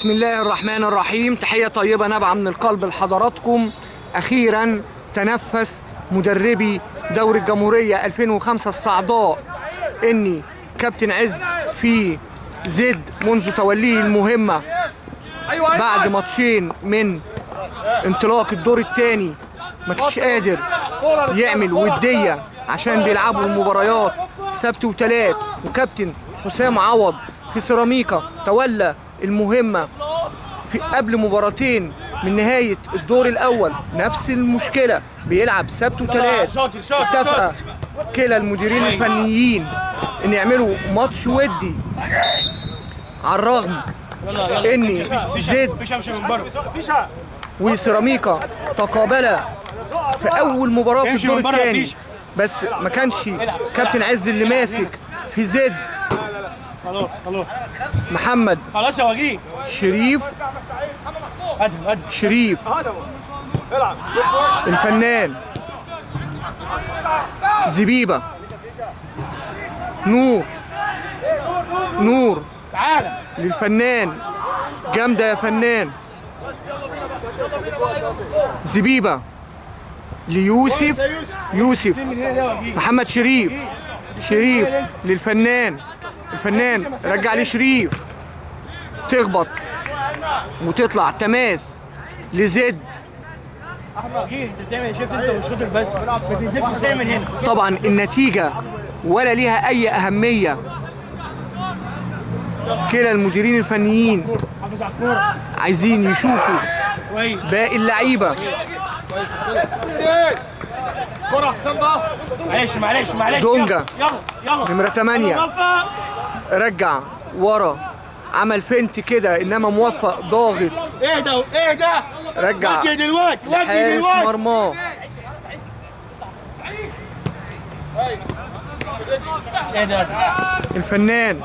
بسم الله الرحمن الرحيم. تحية طيبة نابعة من القلب لحضراتكم. أخيرا تنفس مدربي دوري الجمهورية 2005 الصعداء إني كابتن عز في زد منذ توليه المهمة بعد ماتشين من انطلاق الدور الثاني ما كانش قادر يعمل ودية عشان بيلعبوا المباريات سبت وثلاث، وكابتن حسام عوض في سيراميكا تولى المهمة في قبل مباراتين من نهاية الدور الأول، نفس المشكلة بيلعب سبت وثلاث. اتفق كلا المديرين الفنيين إن يعملوا ماتش ودي، على الرغم إن زد وسيراميكا تقابلا في أول مباراة في الدور الثاني، بس ما كانش كابتن عز اللي ماسك في زد. خلاص خلاص محمد خلاص يا وجيه. شريف شريف الفنان زبيبة نور نور تعالى للفنان، جامدة يا فنان. زبيبة ليوسف، يوسف محمد شريف، شريف للفنان، الفنان رجع لشريف، تخبط وتطلع تماس لزد. طبعا النتيجة ولا ليها أي أهمية، كلا المديرين الفنيين عايزين يشوفوا باقي اللعيبة. معلش معلش معلش. دونجا نمرة 8 رجع ورا، عمل فنت كده انما موفق ضاغط. اهدى اهدى، رجع وجه دلوقتي وجه دلوقتي مرماه. الفنان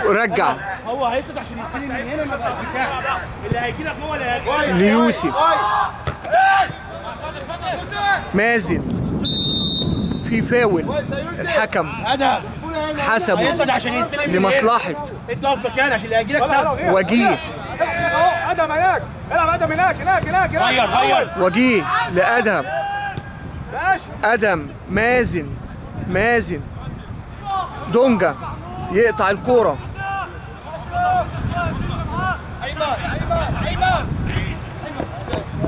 رجع، هو هيصد عشان يستلم من هنا، ما بقاش بتاعه اللي هيجي لك هو اللي هيجي ليوسف. مازن في فاول، الحكم حسبه لمصلحة وجيه. ادهم هناك، العب ادهم هناك هناك هناك. غير غير وجيه لادهم، ادهم مازن، مازن دونجا يقطع الكورة.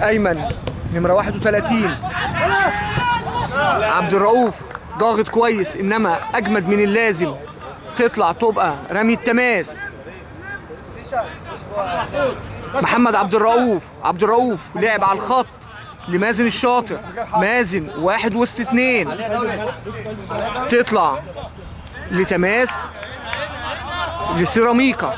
ايمن نمرة 31 عبد الرؤوف ضاغط كويس انما اجمد من اللازم، تطلع تبقى رمي التماس. محمد عبد الرؤوف، عبد الرؤوف لعب على الخط لمازن الشاطر، مازن 1 وسط 2، تطلع لتماس لسيراميكا.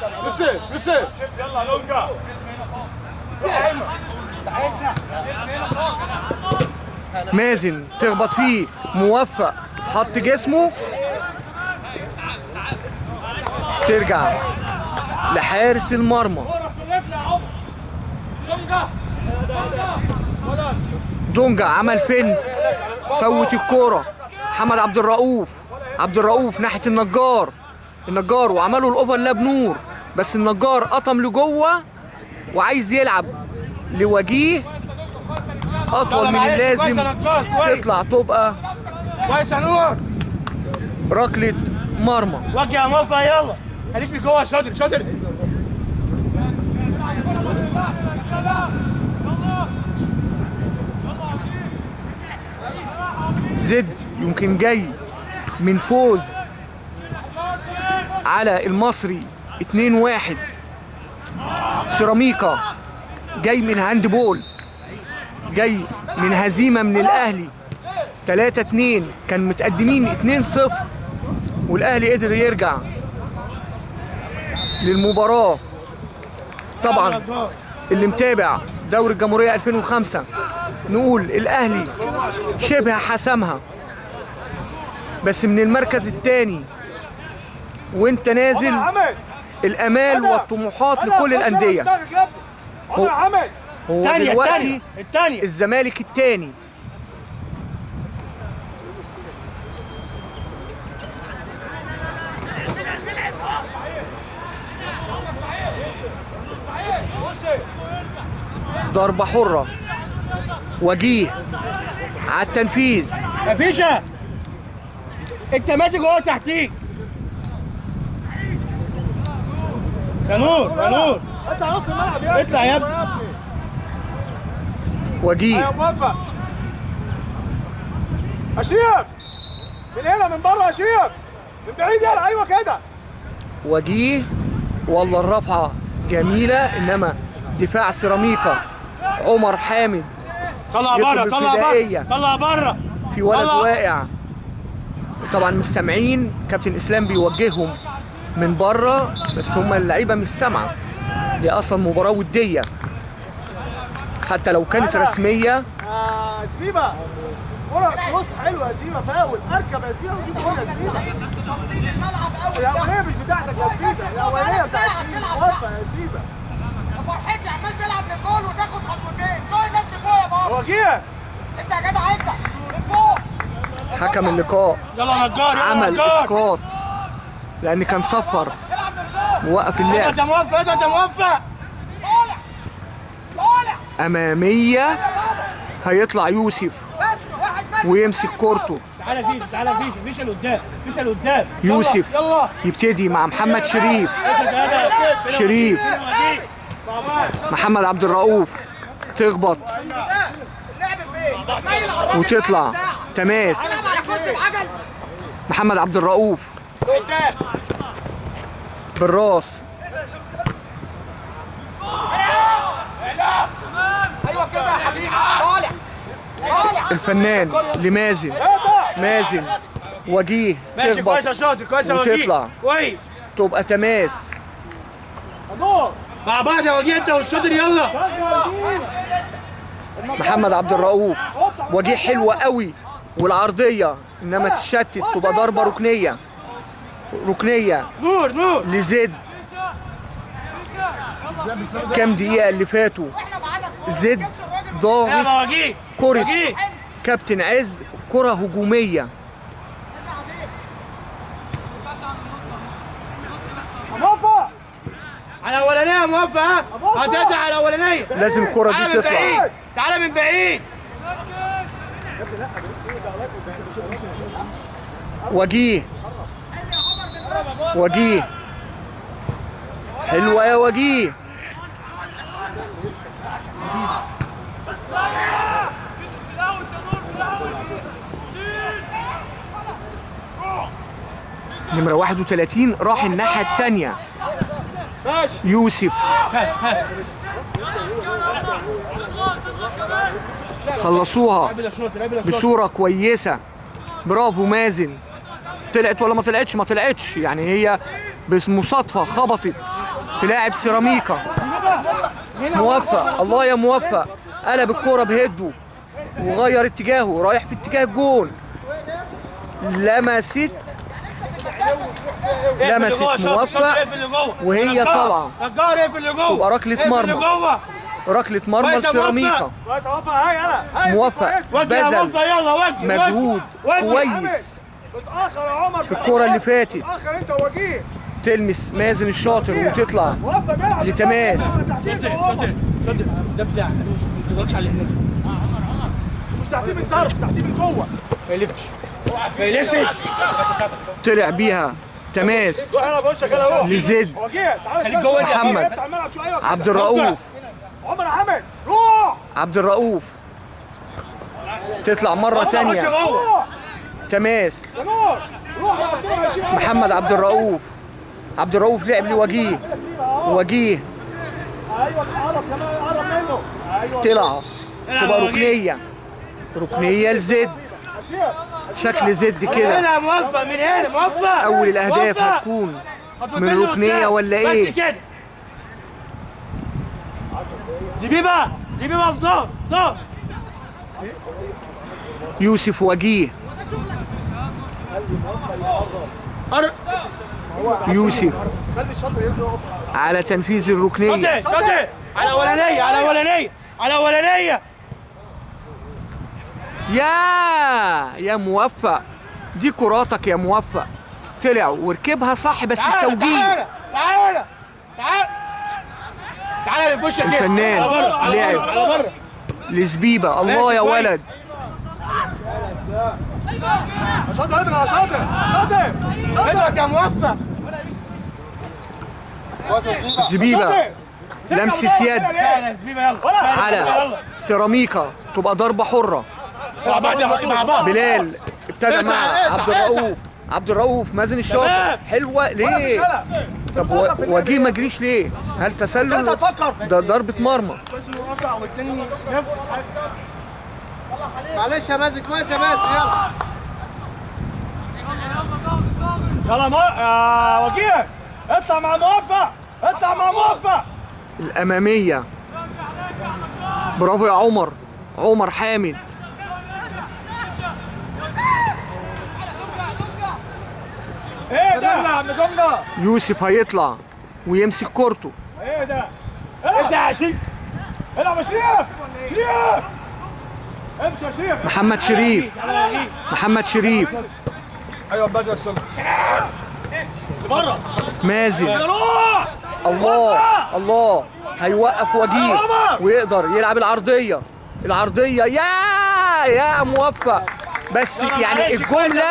مازن تخبط فيه، موفق حط جسمه، ترجع لحارس المرمى. دونجا عمل فنت، فوت الكورة. محمد عبد الرؤوف، عبد الرؤوف ناحية النجار، النجار وعملوا ال overlap نور، بس النجار قطم لجوه وعايز يلعب لوجيه اطول من اللازم، تطلع تبقى كويس يا نور، ركلة مرمى. وجه يا موفق، يلا خليك من جوه. شاطر شاطر. زد يمكن جاي من فوز على المصري 2-1، سيراميكا جاي من handball، جاي من هزيمة من الأهلي 3-2، كان متقدمين 2-0 والأهلي قدر يرجع للمباراة. طبعا اللي متابع دوري الجمهورية 2005 نقول الأهلي شبه حسمها، بس من المركز الثاني وانت نازل الامال والطموحات لكل الاندية. هو دلوقتي الزمالك الثاني. ضربة حرة، وجيه على التنفيذ. مفيشة، انت ماسك وهو تحتيك. يا نور يا نور اطلع نص الملعب يا ابني، اطلع يا ابني. وجيه يا موفق. اشريف من هنا من بره، اشريف من بعيد، يلا ايوه كده. وجيه والله الرفعة جميلة، انما دفاع سيراميكا عمر حامد طلع بره، طلع بره، طلع بره. في ولد واقع طبعا، مش سامعين، كابتن اسلام بيوجههم من بره، بس هم اللعيبة مش سامعه. دي اصلا مباراة وديه حتى لو كانت رسمية. زبيبه كرة كروس حلوة يا زبيبه، فاول، اركب يا زبيبه وجيب جول يا زبيبه. الاولية مش بتاعتك يا زبيبه، الاولية بتاعت موفق يا زبيبه. يا فرحتي عمال تلعب للجول وتاخد خطوتين، زي الناس دي فوق يا بابا. وجيه انت يا جدع، انت من فوق. حكم اللقاء عمل اسقاط لان كان صفر ووقف اللعب. انت موفق، انت موفق. امامية، هيطلع يوسف ويمسك كورته. تعالى فيش، تعالى فيش، فيش لقدام، فيش لقدام. يوسف يبتدي مع محمد شريف. شريف محمد عبد الرؤوف تخبط وتطلع تماس. محمد عبد الرؤوف بالراس. ايوه كده يا حبيبي، طالع طالع. الفنان لمازن، مازن وجيه تخبط وتطلع كويس، تبقى تماس مع بعض يا وجيه انت والشاطر. يلا محمد عبد الرؤوف، وجيه حلوة قوي والعرضيه انما تشتت، تبقى ضربه ركنيه. ركنيه نور نور لزد. كام دقيقة اللي فاتوا زد ضاغط كره كابتن عز، كره هجومية. على الاولانية موفق، هتقطع على الاولانية، لازم الكره دي تطلع. تعالى من بعيد. وجيه، وجيه حلوة يا وجيه. نمرة 31 راح الناحية التانية. يوسف خلصوها بصورة كويسة، برافو مازن. طلعت ولا ما طلعتش؟ ما طلعتش، يعني هي بمصادفة خبطت في لاعب سيراميكا. موفق، الله يا موفق، قلب الكورة بهده وغير اتجاهه، رايح في اتجاه الجول. لمست موفق وهي طالعه، تبقى ركلة مرمى. ركلة مرمى لسيراميكا. موفق بذل مجهود كويس في الكورة اللي فاتت، تلمس مازن الشاطر وتطلع لتماس. ده بتاعك، ما تضغطش على هناك. مش تحتيه بالطرف، تحتيه بالقوة. ما يلفش، ما يلفش. طلع بيها تماس لزد. محمد عبد الرؤوف، عمر عامر روح. عبد الرؤوف تطلع مرة تانية تماس. محمد عبد الرؤوف، عبد الرؤوف لعب لوجيه، وجيه طلع، تبقى ركنية، ركنية لزد. شكل زد كده هنا موفق، من هنا موفق. أول الأهداف هتكون من ركنية ولا إيه؟ بس كده زبيبة، زبيبة في ظهر ظهر. يوسف وجيه، يوسف على تنفيذ الركنية. على الأولانية، على الأولانية، على الأولانية. يا موفق، دي كراتك يا موفق. طلع وركبها صح، بس التوجيه. تعالى تعالى تعالى. سهل في وشك كده. الفنان لعب لزبيبه. الله يا ولد. شاطر اضغط يا شاطر، شاطر اضغط يا موفق. زبيبه لمسه يد على سيراميكا، تبقى ضربه حره. بلال ابتدى مع عبد الرؤوف، عبد الرؤوف مازن الشاطر، حلوة ليه؟ طب وجيه ما جريش ليه؟ هل تسلل؟ ده ضربه مرمى. معلش يا مازن، كويس يا مازن، يلا يلا يا وجيه اطلع مع موفق، اطلع مع موفق. الامامية، برافو يا عمر، عمر حامد. ايه ده يا عم جملة؟ يوسف هيطلع ويمسك كورته. ايه ده؟ العب يا شريف، العب يا شريف، شريف امشي يا شريف. محمد شريف، محمد شريف. ايوه بدر السمك بره. مازن، الله الله، هيوقف وجيه ويقدر يلعب العرضية، العرضية يا موفق. بس يعني الجملة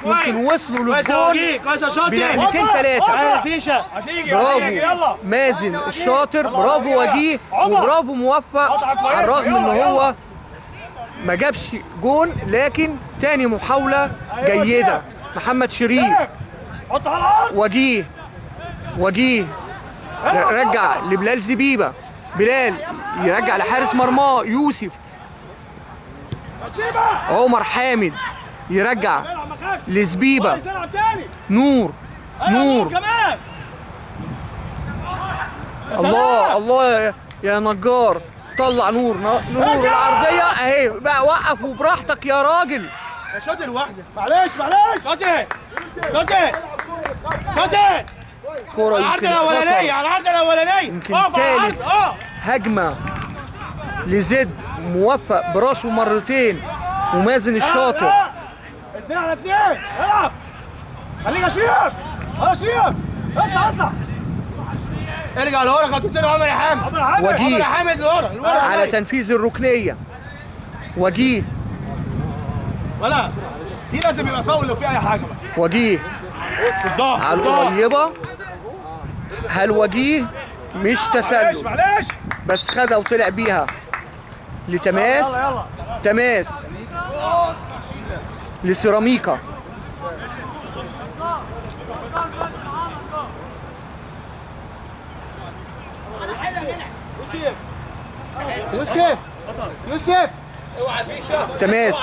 يمكن وصلوا للجون بنقلتين ثلاثة. برافو مازن الشاطر، برافو وجيه، وبرافو موفق، على الرغم ان هو ما جابش جون لكن تاني محاولة جيدة. محمد شريف، وجيه، وجيه رجع لبلال زبيبة، بلال يرجع لحارس مرماه يوسف. عمر حامد يرجع لزبيبة، نور، نور، الله الله يا نجار، طلع نور، نور العرضية اهي بقى، وقف وبراحتك يا راجل. يا شاطر واحدة، معلش معلش، شاطر شاطر شاطر. كرة العرض الأولانية، على العرض الأولانية، يمكن تالت هجمة لزد، موفق براسه مرتين، ومازن الشاطر. 2 على 2، العب، خليك يا شريف، يا شريف اطلع اطلع، ارجع لورا خطوتين. عمر يا حامد، وجيه، عمر يا حامد لورا، لورا على تنفيذ الركنيه. وجيه، ولا دي لازم يبقى فاول لو في اي حاجة. وجيه على القريبة، هل وجيه مش تسلل؟ معلش بس خدها وطلع بيها لتماس، تماس لسيراميكا. يوسف، يوسف، تماس.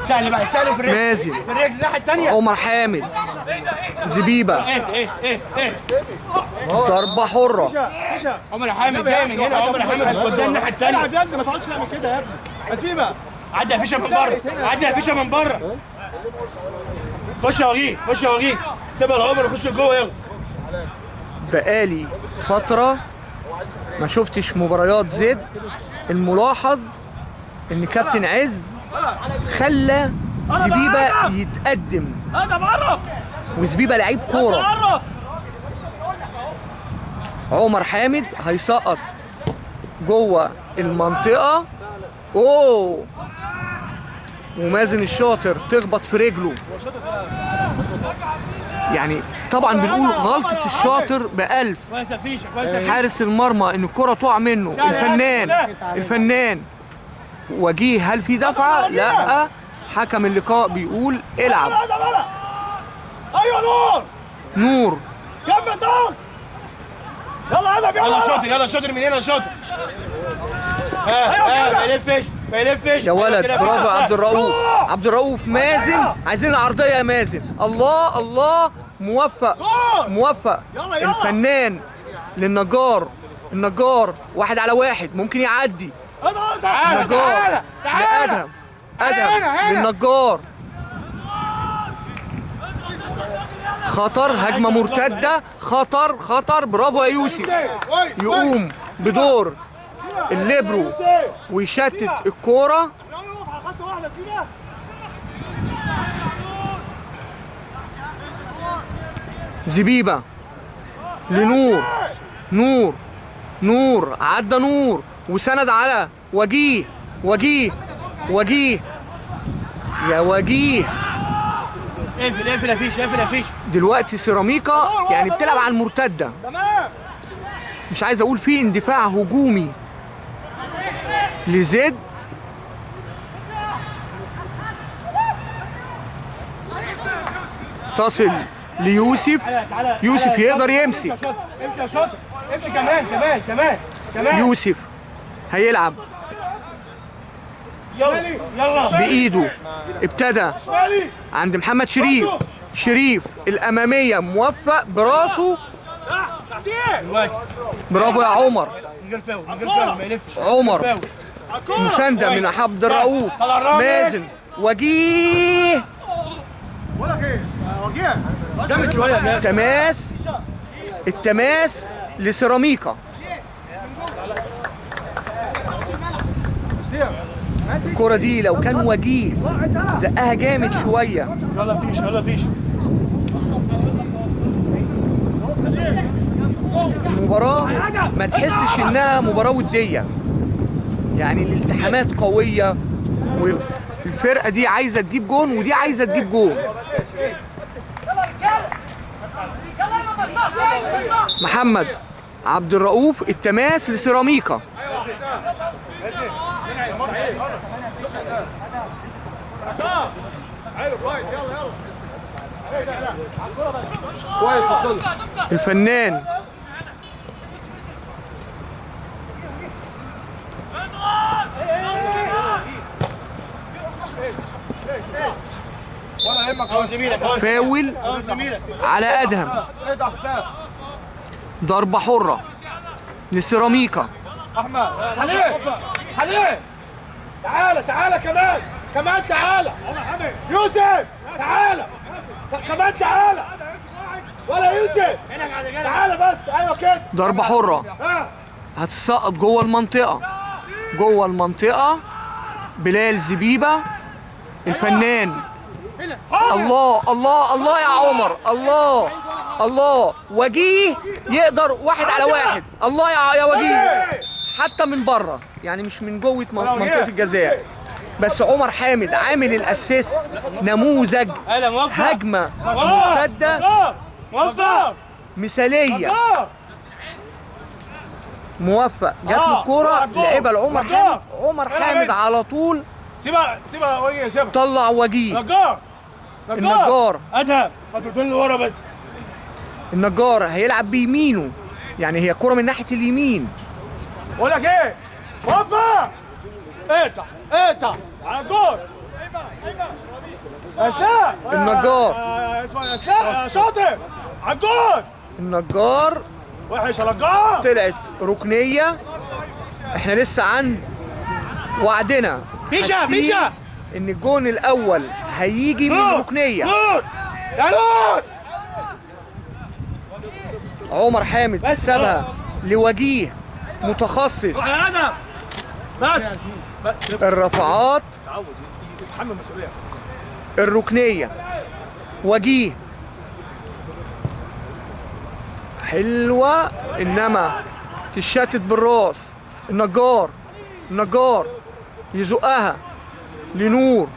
سهل بقى، سهل في الرجل، مازن، في الرجل الناحية الثانية. عمر حامد، زبيبة، ضربة حرة. عمر حامد جاي من هنا، عمر حامد قدام الناحية الثانية. العب يا ابني، ما تقعدش تعمل كده يا ابني. زبيبة عدي يا فيشة من بره، عدي يا فيشة من بره. خش يا وجيه، خش يا وجيه، سيبها لعمر وخش لجوه يلا. بقالي فترة ما شفتش مباريات زد. الملاحظ ان كابتن عز خلى زبيبة يتقدم، وزبيبة لعيب كورة. عمر حامد هيسقط جوه المنطقة، اوه، ومازن الشاطر تخبط في رجله. يعني طبعا بنقول غلطة الشاطر بألف، حارس المرمى ان الكرة تقع منه. الفنان، الفنان وجيه، هل في دفعة؟ لا، حكم اللقاء بيقول العب. ايوه نور، نور، كمل ضغط، يلا يلا يلا شاطر، يلا شاطر من هنا شاطر. ها ما يلفش، ما يلفش يا ولد، برافو عبد الرؤوف، عبد الرؤوف، مازن، عايزين العرضية يا مازن. الله الله، موفق، موفق، الفنان للنجار، النجار 1 على 1 ممكن يعدي. تعالى تعالى، لأدهم، أدهم للنجار، خطر، هجمة مرتدة، خطر خطر، برافو يا يوسف. يقوم بدور الليبرو ويشتت الكورة. زبيبة لنور، نور نور عدى نور وسند على وجيه، وجيه وجيه يا وجيه. اقفل اقفل يا فيش، اقفل يا فيش. دلوقتي سيراميكا يعني بتلعب على المرتدة، مش عايز اقول في اندفاع هجومي لزد. تصل ليوسف، يوسف يقدر يمسك. امشي يا شاطر، امشي كمان كمان كمان كمان. يوسف هيلعب يلا بايده، ابتدى عند محمد شريف، شريف الامامية موفق براسه، برافو يا عمر. عمر مساندة من عبد الرؤوف، مازن وجيه، تماس، التماس لسيراميكا. الكرة دي لو كان وجيه زقها جامد شوية. يلا فيش، يلا فيش. المباراة ما تحسش انها مباراة ودية، يعني الالتحامات قوية والفرقة دي عايزة تجيب جون ودي عايزة تجيب جون. محمد عبد الرؤوف التماس لسيراميكا. الفنان فاول على ادهم، ضربة حرة لسيراميكا. احمد حليم حليم تعالى تعالى كمان كمان تعالى، يوسف تعالى كمان تعالى، ولا يوسف تعالى بس، ايوه كده. ضربة حرة هتسقط جوه المنطقة، جوه المنطقة. بلال زبيبة الفنان، الله الله الله يا عمر، الله الله. وجيه يقدر واحد على واحد، الله يا وجيه، حتى من بره يعني مش من جوه منطقة الجزاء، بس عمر حامد عامل الاسيست نموذج هجمة مرتدة مثاليه. موفق، جات له الكورة لعبها لعمر حامد، عمر حامد على طول سيبها سيبها وجيه، سيبها طلع وجيه. نجار النجار ادهم خطوتين لورا بس. النجار هيلعب بيمينه، يعني هي كرة من ناحية اليمين. بقول لك ايه؟ موفق اقطع اقطع على الجول. اسلام النجار، اسمع اسلام شاطر على الجول. النجار وحش يا نجار. طلعت ركنية، احنا لسه عند وعدنا فيشا فيشا ان الجون الاول هيجي من ركنيه. يا نور عمر حامد سابها لوجيه متخصص بس الرفعات الركنيه. وجيه حلوة انما تشتت بالراس. النجار النجار يزقها لنور،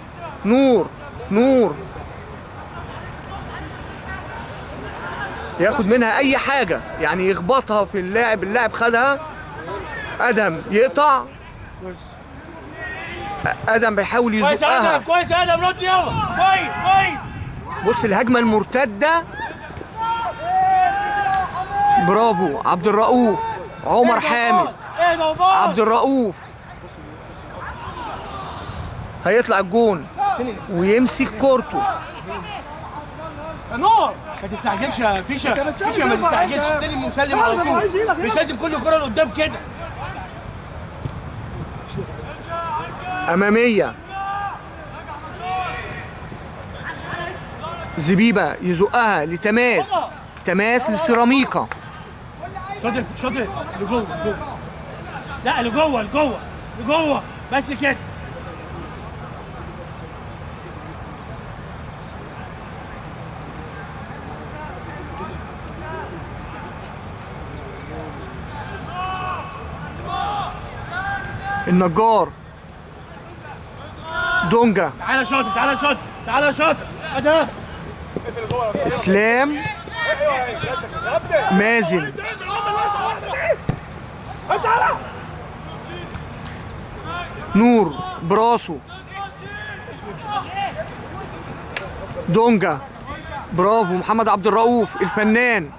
نور نور ياخد منها اي حاجة، يعني يخبطها في اللاعب، اللاعب خدها. ادهم يقطع، ادهم بيحاول يزقها. كويس ادهم، كويس ادهم، رد يلا، كويس كويس. بص الهجمة المرتدة، برافو عبد الرؤوف، عمر حامد، عبد الرؤوف هيطلع الجون ويمسك كورته. نور ما تستعجلش يا فيشا، فيشا ما تستعجلش، سلم وسلم على طول، مش لازم كل كرة لقدام كده. أمامية، زبيبة يزقها لتماس، تماس لسيراميكا. شاطر شاطر لجوه لجوه، لا لجوه لجوه لجوه بس كده. النجار، دونجا. تعالى شاطر، تعالى شاطر، تعالى شاطر. ادهم، اسلام، مازن، نور براسه، دونجا. برافو محمد عبد الرؤوف الفنان،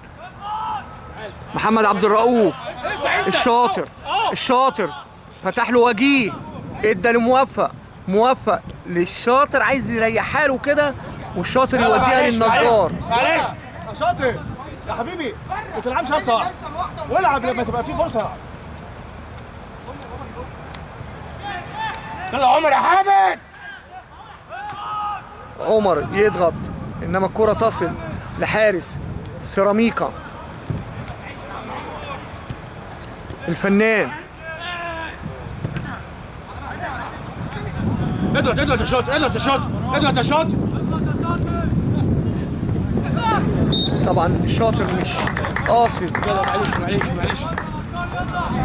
محمد عبد الرؤوف الشاطر، الشاطر فتح له وجيه، ادى لموفق، موفق للشاطر عايز يريحها له كده، والشاطر يوديها للنجار. معلش يا شاطر يا حبيبي، ما تلعبش اصلا، والعب لما تبقى في فرصة. يلا عمر يا حامد. عمر يضغط، انما الكرة تصل لحارس سيراميكا الفنان. اضغط اضغط يا شاطر، اضغط يا شاطر، اضغط يا شاطر. طبعا الشاطر مش قاصد. يلا معلش معلش معلش.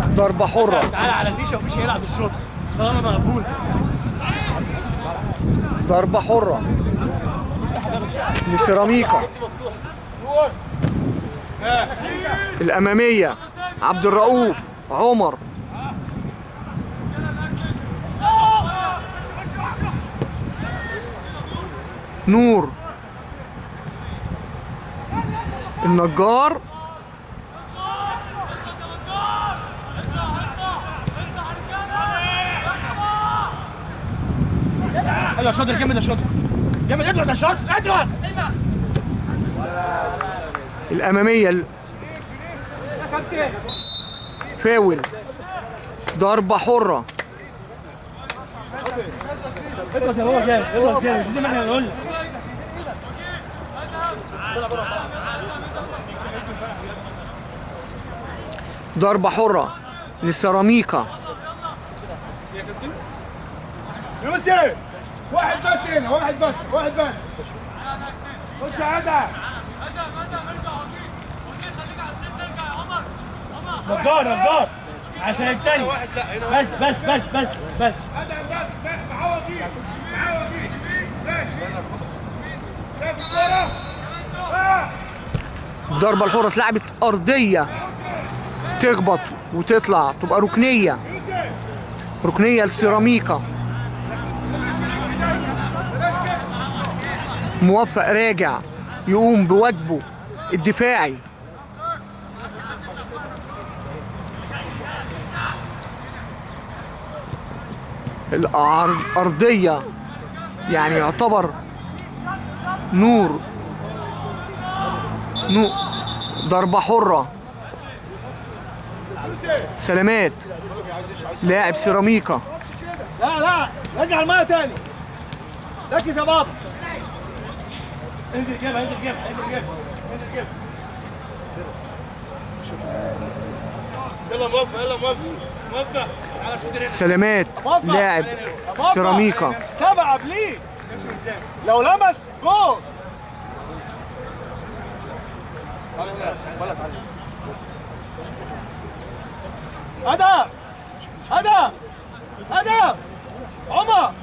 ضربة حرة. تعالى على فيشه وفيشه يلعب الشوط طالما مقفول. ضربة حرة لسيراميكا. الأمامية عبد الرؤوف، عمر، نور، النجار، يلا شاطر، جامد يا شاطر، جامد، اضغط يا شاطر، اضغط. الأمامية فاول، ضربة حرة. اضغط يا بابا جامد، اضغط جامد زي ما احنا بنقول. ضربة حرة لسيراميكا. يوسف واحد بس هنا، واحد بس، واحد بس. خش يا ادهم. نجار، نجار عشان التاني. بس بس بس بس بس. ادهم بس، معاه وجيه، معاه وجيه. ماشي. شايف الكورة؟ الضربة الحرة اتلعبت أرضية، تخبط وتطلع تبقى ركنية، ركنية لسيراميكا. موفق راجع يقوم بواجبه الدفاعي. الأرضية يعني يعتبر نور، نور. ضربة حرة، سلامات لاعب سيراميكا. لا لا رجع المية تاني، ركز يا بابا. انزل جيبها، انزل جيبها، انزل جيبها، انزل جيبها. يلا موفق، يلا موفق، موفق. سلامات لاعب سيراميكا. سبعة قبليه، لو لمس جول. ادم، ادم، ادم، عمر.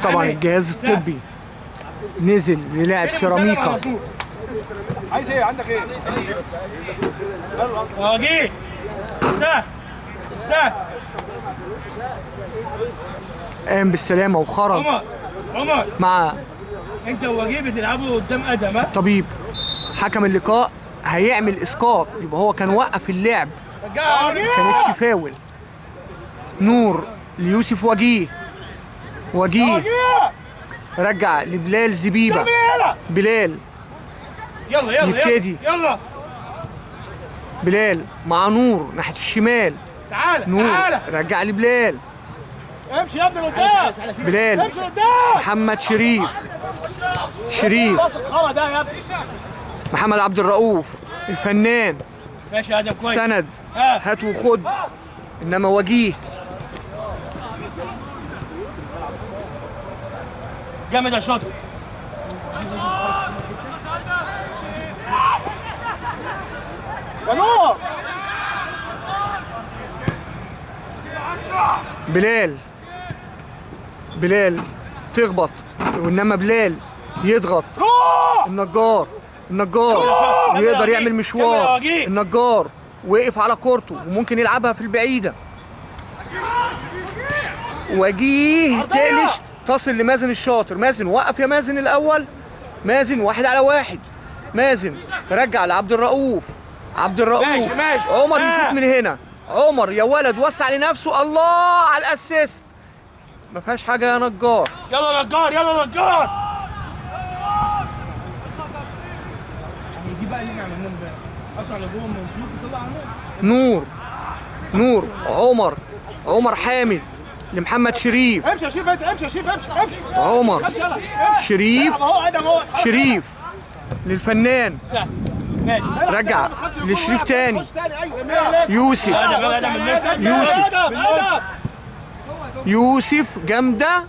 طبعا الجهاز الطبي نزل للاعب سيراميكا. عايز ايه؟ عندك ايه؟ وجيه سهل سهل. قام بالسلامة وخرج. عمر، عمر مع انت ووجيه بتلعبوا قدام ادم. الطبيب حكم اللقاء هيعمل اسقاط، يبقى هو كان وقف اللعب، كانتش فاول. نور ليوسف وجيه، وجيه رجع لبلال زبيبه، بلال يلا يلا يبتدي، يلا بلال مع نور ناحية الشمال. تعالى نور تعالى رجع لبلال، امشي يا ابني لقدام، بلال امشي لقدام. محمد شريف، شريف محمد عبد الرؤوف الفنان، ماشي يا ادم كويس، سند هات وخد، انما وجيه جامد يا شاطر. يا نور. بلال، بلال تخبط، وانما بلال يضغط. النجار، النجار ويقدر يعمل مشوار. النجار وقف على كورته وممكن يلعبها في البعيدة. وجيه تقلش، تصل لمازن الشاطر. مازن وقف يا مازن الاول. مازن 1 على 1. مازن رجع لعبد الرؤوف. عبد الرؤوف ماشي ماشي. عمر يشوط من هنا. عمر يا ولد وسع لنفسه. الله على ال assist. ما فيهاش حاجة يا نجار. يلا نجار، يلا نجار. دي بقى اللي احنا عملناه امبارح، قطع لجوه المنصور وطلع نور. نور، عمر، عمر حامد لمحمد شريف. امشي يا شريف، امشي يا شريف، امشي امشي. عمر شريف، شريف للفنان. رجع لشريف تاني. يوسف، يوسف، يوسف جامدة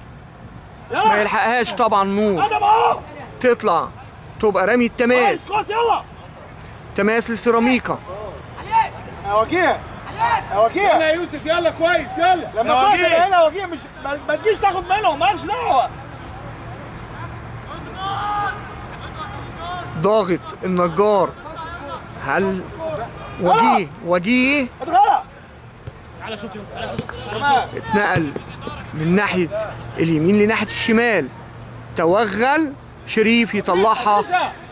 ما يلحقهاش طبعا. نور تطلع تبقى رمي التماس. تماس لسيراميكا. يا وجيه، يا وجيه، يلا يا يوسف، يلا كويس، يلا. لما كنت هنا يا وجيه مش ما تجيش تاخد منهم، مالكش دعوه. ضاغط النجار. هل وجيه، وجيه اتنقل من ناحية اليمين لناحية الشمال. توغل شريف يطلعها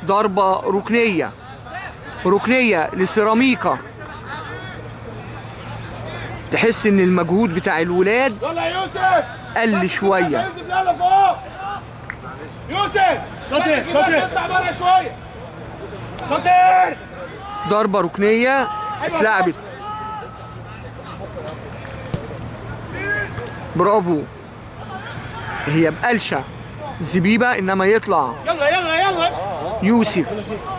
ضربة ركنية. ركنية لسيراميكا. تحس ان المجهود بتاع الولاد قل شوية. يلا فوق يوسف، شاطر شاطر، اطلع بره شوية، شاطر. ضربة ركنية اتلعبت. برافو، هي بقلشة زبيبة، انما يطلع يلا يلا يلا يوسف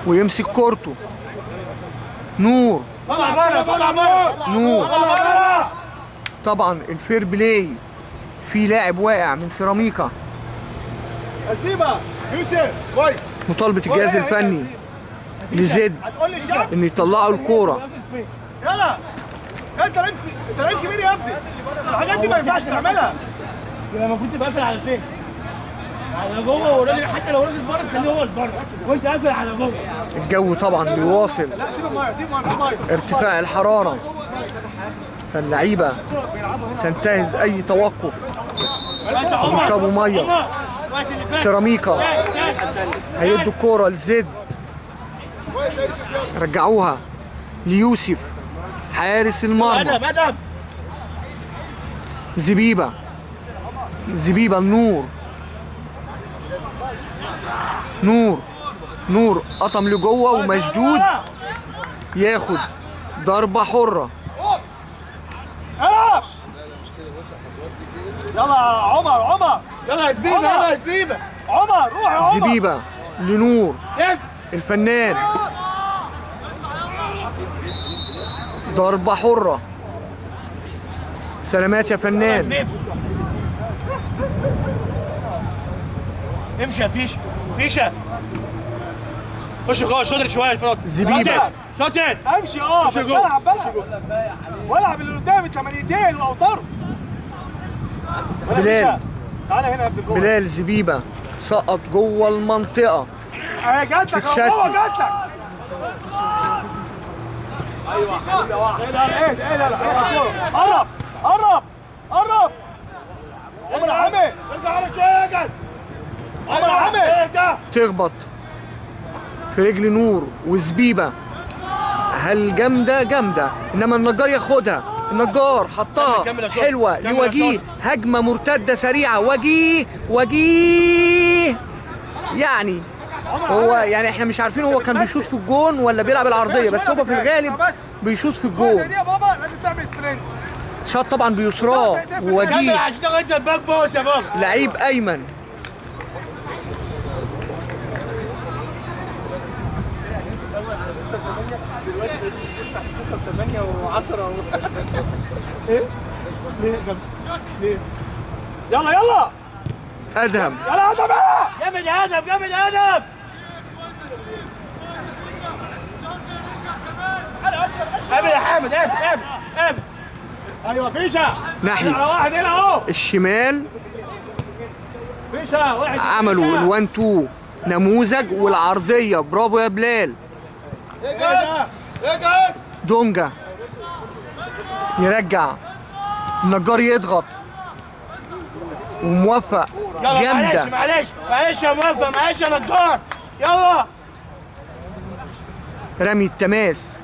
ويمسك كورته. نور، طلع بره، طلع بره، نور. طبعا ال fair play، في لاعب واقع من سيراميكا. يوسف كويس. مطالبة الجهاز الفني لزد ان يطلعوا الكورة. يلا انت لعيب، انت لعيب كبير يا ابني، الحاجات دي ما ينفعش تعملها. يبقى المفروض تبقى قافل على فين؟ على جوه، والراجل حتى لو راجل بره خليه هو اللي بره، وانت قافل على جوه. الجو طبعا بيواصل ارتفاع الحرارة، فاللعيبة تنتهز أي توقف ويشربوا مية. سيراميكا هيدوا الكورة لزد، رجعوها ليوسف حارس المرمى. زبيبة، زبيبة النور، نور، نور قطم لجوه ومشدود، ياخد ضربة حرة. يلا عمر، عمر، يلا يا زبيبة، يلا يا زبيبة، عمر روح يا عمر. زبيبة لنور الفنان، ضربة حرة. سلامات يا فنان. امشي يا فيشة، فيشة خش جوه، شاطر شوية، شاطر. زبيبة شاطر، امشي. بس العب بلعب والعب اللي قدامي 80 او طرف. بلال، تعالى هنا يا ابن الجوه. بلال زبيبة سقط جوه المنطقة. جات لك جوه، جات لك. ايوه حبيبي، ايه ده، ايه ده، قرب قرب قرب. عمر حامد ارجع ورا شوية يا جد. عمر حامد تخبط في رجل نور وزبيبة. هل جامدة؟ جامدة، انما النجار ياخدها. النجار حطها حلوة لوجيه، هجمة مرتدة سريعة. وجيه، وجيه، يعني هو يعني احنا مش عارفين هو كان بيشوط في الجون ولا بيلعب العرضية، بس هو في الغالب بيشوط في الجون. شاط طبعا بيسراه ووجيه لعيب ايمن. دلوقتي بتفتح 6 و8 و10 ايه؟ ليه؟ ليه؟ يلا يلا ادهم، يلا ادهم، يلا جامد ادهم، جامد ادهم. قابل يا حامد، قابل قابل قابل. ايوه فيشه ناحية على واحد هنا اهو الشمال. فيشه وحش. عملوا ال1 2 نموذج والعرضيه، برافو يا بلال. دونجا يرجع، النجار يضغط وموفق جامدة. معلش معلش يا موفق، معلش يا نجار، يلا. رمي التماس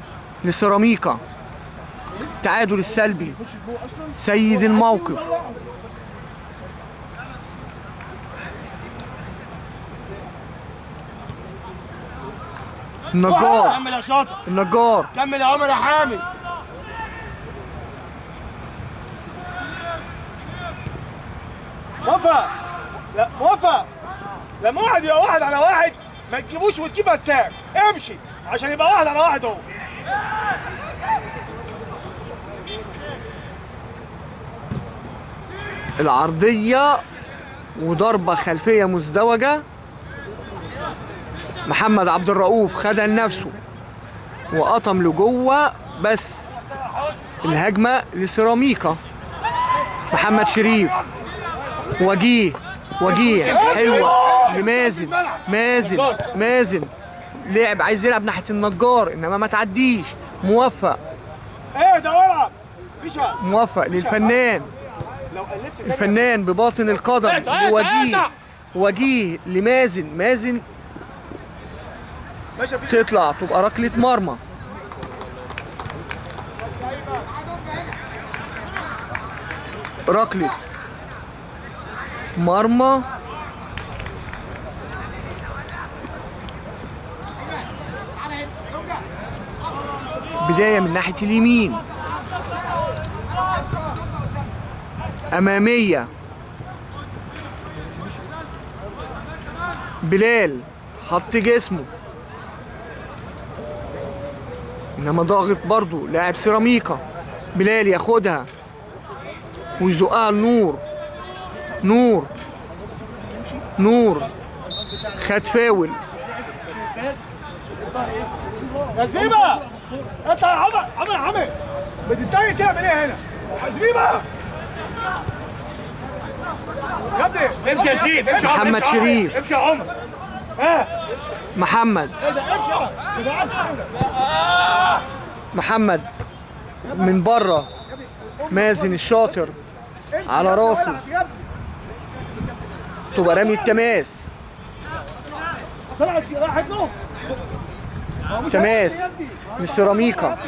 لسيراميكا، التعادل السلبي، سيد الموقف. النجار، كمل يا شاطر، النجار كمل يا عمر يا حامد. موفق، لا موفق، لما واحد يبقى واحد على واحد ما تجيبوش وتجيب بسام، امشي عشان يبقى واحد على واحد اهو. العرضية وضربة خلفية مزدوجة. محمد عبد الرؤوف خدها لنفسه وقطم لجوه، بس الهجمة لسيراميكا. محمد شريف، وجيه، وجيه حلوة لمازن، مازن مازن لعب، عايز يلعب ناحية النجار انما ما تعديش. موفق، ايه ده، العب موفق للفنان، الفنان بباطن القدم لوجيه، وجيه لمازن، مازن تطلع تبقى ركلة مرمى. ركلة مرمى. بداية من ناحية اليمين، أمامية. بلال حط جسمه إنما ضاغط برضو لاعب سيراميكا. بلال ياخدها ويزقها لنور، نور نور خد فاول. يا زبيبه اطلع يا عمر، عمر يا عمر بتتضايق تعمل ايه هنا؟ زبيبه يا ابني امشي يا شريف، امشي يا عمر، محمد شريف امشي يا عمر. ها محمد، محمد من بره، مازن الشاطر على راسه، تبقى رمي التماس. تماس لسيراميكا.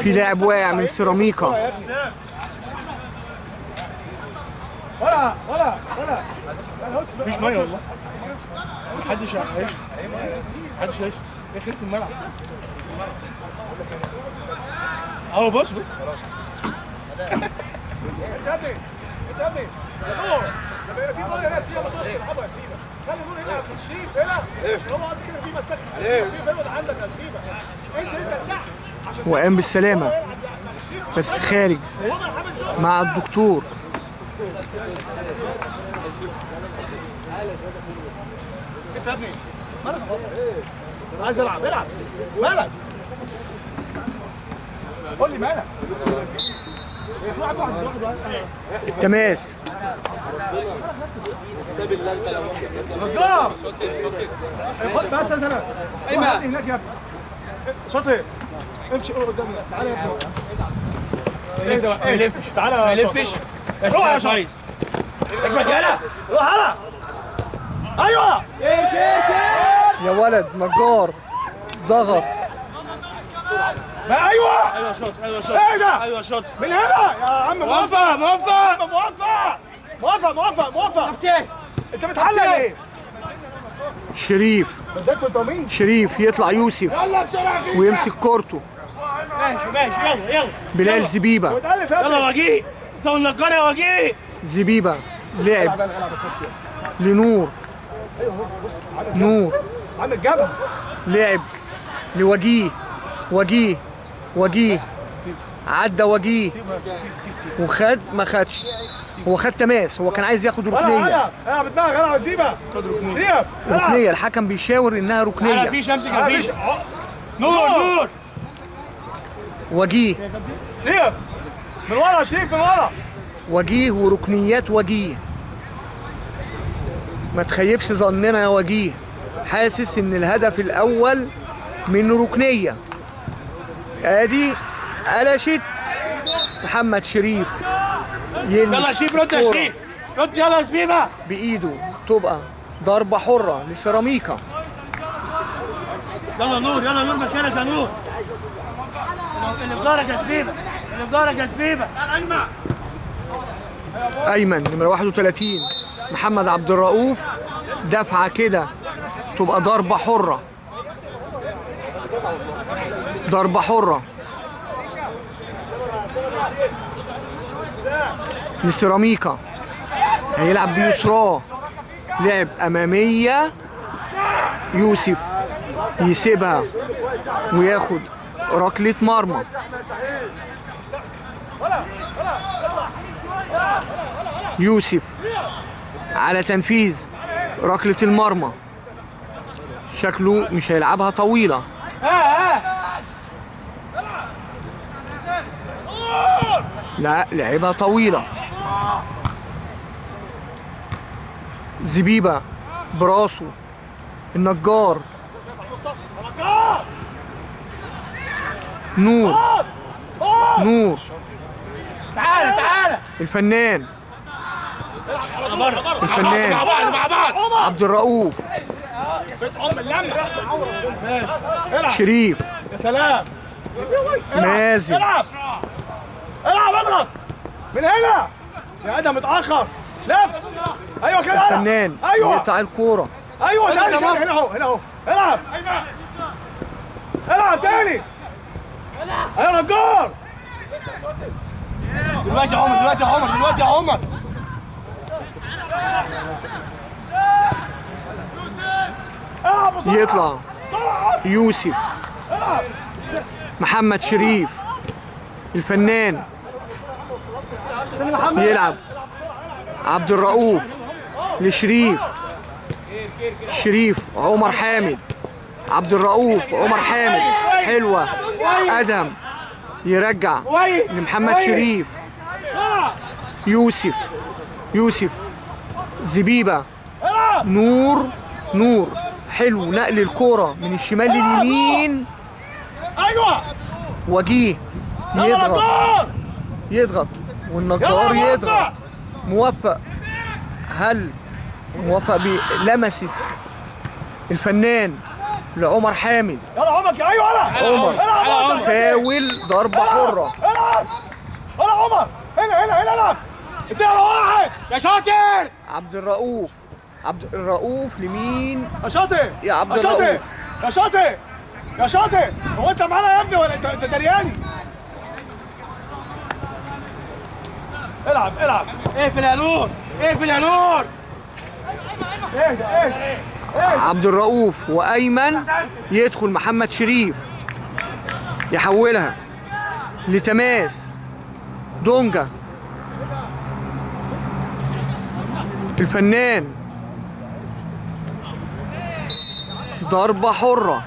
في لاعب واقع من سيراميكا. مفيش مية والله، محدش هيشرب، محدش هيشرب، ايه خير في الملعب؟ اهو بص بص. انت يا ابني، انت يا ابني يا نور، لما يبقى في مية هنا سيبها، ما تقفش تلعبها يا سيبها، خلي نور هنا الشريف هنا، عشان هو قصدي كده في مساحة، في فيرود عندك يا سيبها، انزل انت تحت وقام بالسلامة بس خارج مع الدكتور. انت يا ابني مالك؟ عايز العب، العب، مالك؟ قول لي مالك؟ التماس. بس انا ايمن هناك يا ابني، شاطر، امشي قدامي، تعالى يا ابني، تعالى ما يلفش، روح يا شاطر، اجمد، يلا روح، يلا، ايوه يا ولد. نجار ضغط، ايوه ايوه شاطر، ايوه شاطر، ايه ده؟ ايوه شاطر من هنا يا عم. موفق موفق موفق موفق موفق موفق. انت بتحلل ايه؟ شريف، شريف يطلع يوسف ويمسك كورته. ماشي ماشي، يلا يلا بلال زبيبه، يلا وجيه، انت والنجار يا وجيه. زبيبه لعب لنور، نور عامل جبهة، لعب لوجيه، وجيه وجيه عدى وجيه وخد، ما خدش، هو خد تماس، هو كان عايز ياخد ركنيه. العب بدماغك، العب يا زيبه. ركنيه، الحكم بيشاور انها ركنيه. فيش امسك يا فيش. نور نور وجيه شريف من ورا، شريف من ورا. وجيه وركنيات وجيه، ما تخيبش ظننا يا وجيه. حاسس ان الهدف الاول من ركنيه. ادي قلشت محمد شريف، يلا شريف رد يا شريف، رد يلا يا زبيبه بايده، تبقى ضربه حره لسيراميكا. يلا نور، يلا نور مكانك يا نور. اللي في ظهرك يا زبيبه، اللي في ظهرك يا زبيبه. ايمن نمره 31 محمد عبد الرؤوف، دفعه كده تبقى ضربه حره، ضربه حره لسيراميكا. هيلعب بيسراه، لعب امامية، يوسف يسيبها وياخد ركلة مرمى. يوسف على تنفيذ ركلة المرمى، شكله مش هيلعبها طويلة. لا لعبها طويلة. زبيبة براسه، النجار، نور نور، تعالى تعالى، الفنان، الفنان عبد الرؤوف، شريف، يا سلام، مازن، العب العب، اضغط من هنا يا ادم، متاخر، لف، ايوه كده، الفنان، ايوه يقطع الكورة، ايوه تاني، هنا اهو، هنا اهو، العب العب تاني، ايوه نجار. دلوقتي يا عمر، دلوقتي يا عمر، دلوقتي يا عمر. يطلع يوسف، محمد شريف، الفنان، يلعب عبد الرؤوف لشريف، شريف عمر حامد، عبد الرؤوف عمر حامد، حلوة، ادهم يرجع لمحمد شريف، يوسف، يوسف، زبيبة، نور نور، حلو نقل الكرة من الشمال لليمين، ايوه، وجيه يضغط، يضغط، والنجار يضغط، موفق، هل موفق بلمسة الفنان لعمر حامد؟ يلا عمر، ايوه عمر، فاول، ضربة حرة. العب يلا عمر، هنا هنا هنا، العب، اديها لواحد يا شاطر. عبد الرؤوف، عبد الرؤوف لمين؟ يا شاطر، يا عبد الرؤوف، يا شاطر، يا شاطر، هو انت معانا يا ابني ولا انت دريان؟ العب العب، اقفل يا نور، اقفل يا نور. اهدى اهدى. عبد الرؤوف وايمن، يدخل محمد شريف يحولها لتماس، دونجا، الفنان، ضربة حرة.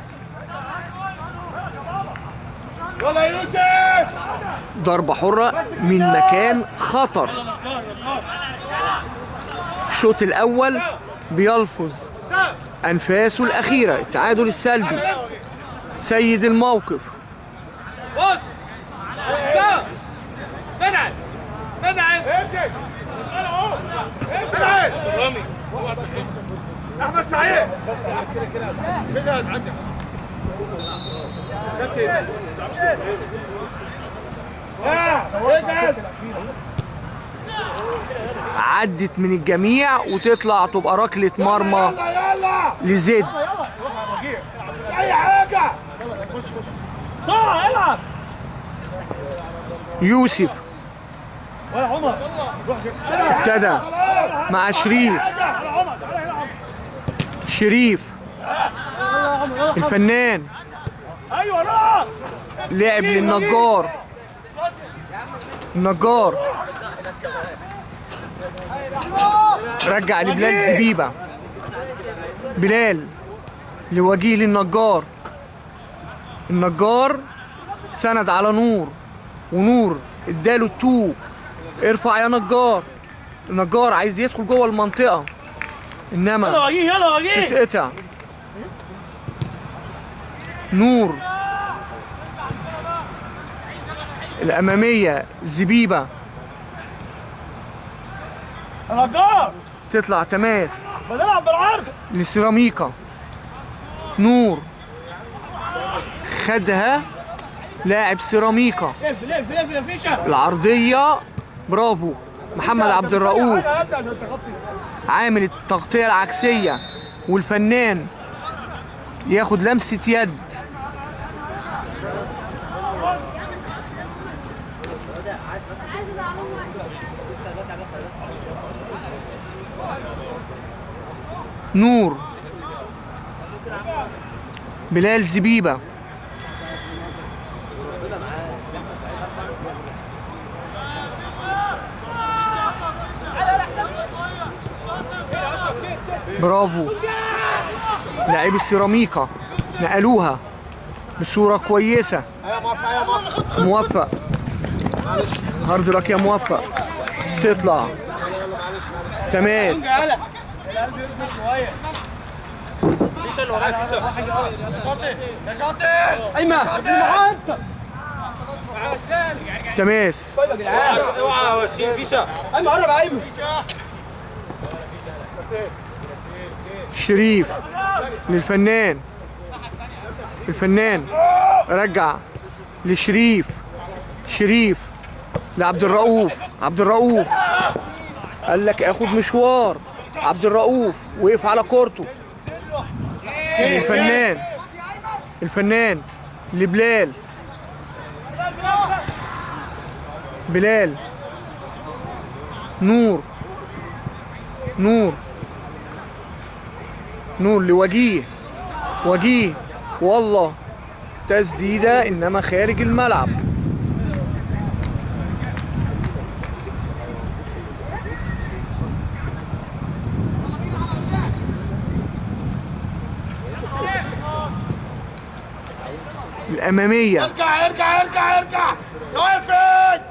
يلا يا يوسف، ضربة حرة من مكان خطر. الشوط الأول بيلفظ أنفاسه الأخيرة، التعادل السلبي، سيد الموقف. بص منعم، منعم، احمد سعيد، كده هتعدي كابتن، عدت من الجميع وتطلع تبقى ركلة مرمى لزد. مش اي حاجة، بسرعة العب يوسف، ابتدى مع شريف، شريف الفنان، لعب للنجار، النجار رجع لبلال زبيبة، بلال لوجيه للنجار، النجار سند على نور، ونور اداله التو، ارفع يا نجار. النجار عايز يدخل جوه المنطقة انما تتقطع. نور الأمامية زبيبة نجار تطلع تماس بنلعب بالعرض لسيراميكا. نور خدها لاعب سيراميكا، العرضية برافو محمد عبد الرؤوف عامل التغطية العكسية، والفنان ياخد لمسة يد. نور بلال زبيبة برافو لاعبي السيراميكا نقلوها بصورة كويسة. موفق، hard luck يا موفق، تطلع تماس. تماس. شريف للفنان، الفنان رجع لشريف، شريف لعبد الرؤوف، عبد الرؤوف قال لك اخد مشوار، عبد الرؤوف وقف على كورته. الفنان، الفنان لبلال، بلال نور، نور، نور لوجيه، وجيه والله تسديده انما خارج الملعب. الأمامية ارجع ارجع ارجع ارجع واقف.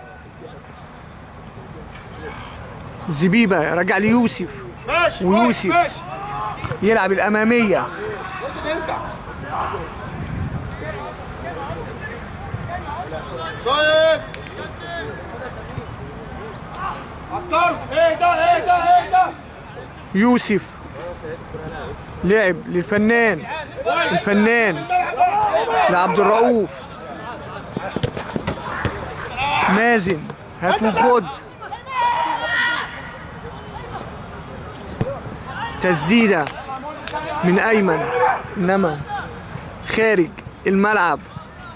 زبيبة رجع ليوسف، ماشي ويوسف ماشي. يلعب الأمامية. شايط عالطرف. ايه ده ايه ده ايه ده؟ يوسف لعب للفنان، الفنان لعبد الرؤوف، مازن هات وخد، تسديدة من أيمن إنما خارج الملعب،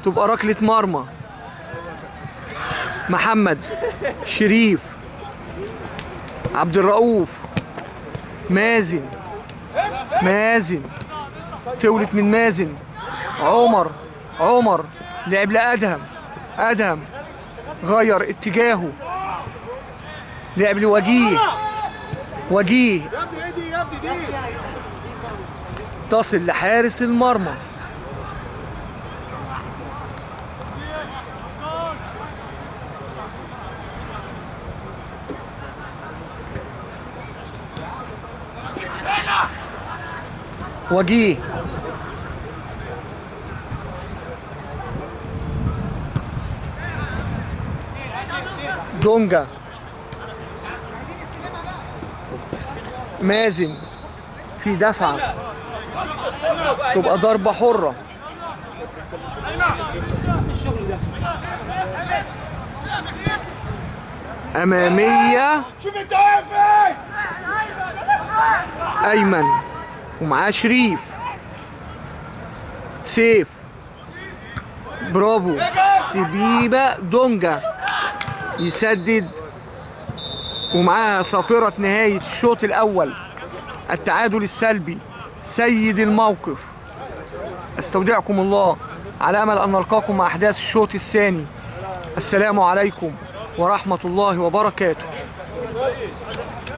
تبقى ركلة مرمى. محمد شريف، عبد الرؤوف، مازن، مازن تولت من مازن، عمر، عمر لعب لأدهم، أدهم غير اتجاهه، لعب لوجيه، وجيه تصل لحارس المرمى. وجيه دونجا، مازن في دفعة تبقى ضربة حرة. أمامية أيمن ومعاه شريف، سيف برافو، سبيبة دونجا يسدد، ومعاها صافرة نهاية الشوط الأول، التعادل السلبي سيد الموقف. استودعكم الله على أمل أن نلقاكم مع أحداث الشوط الثاني. السلام عليكم ورحمة الله وبركاته.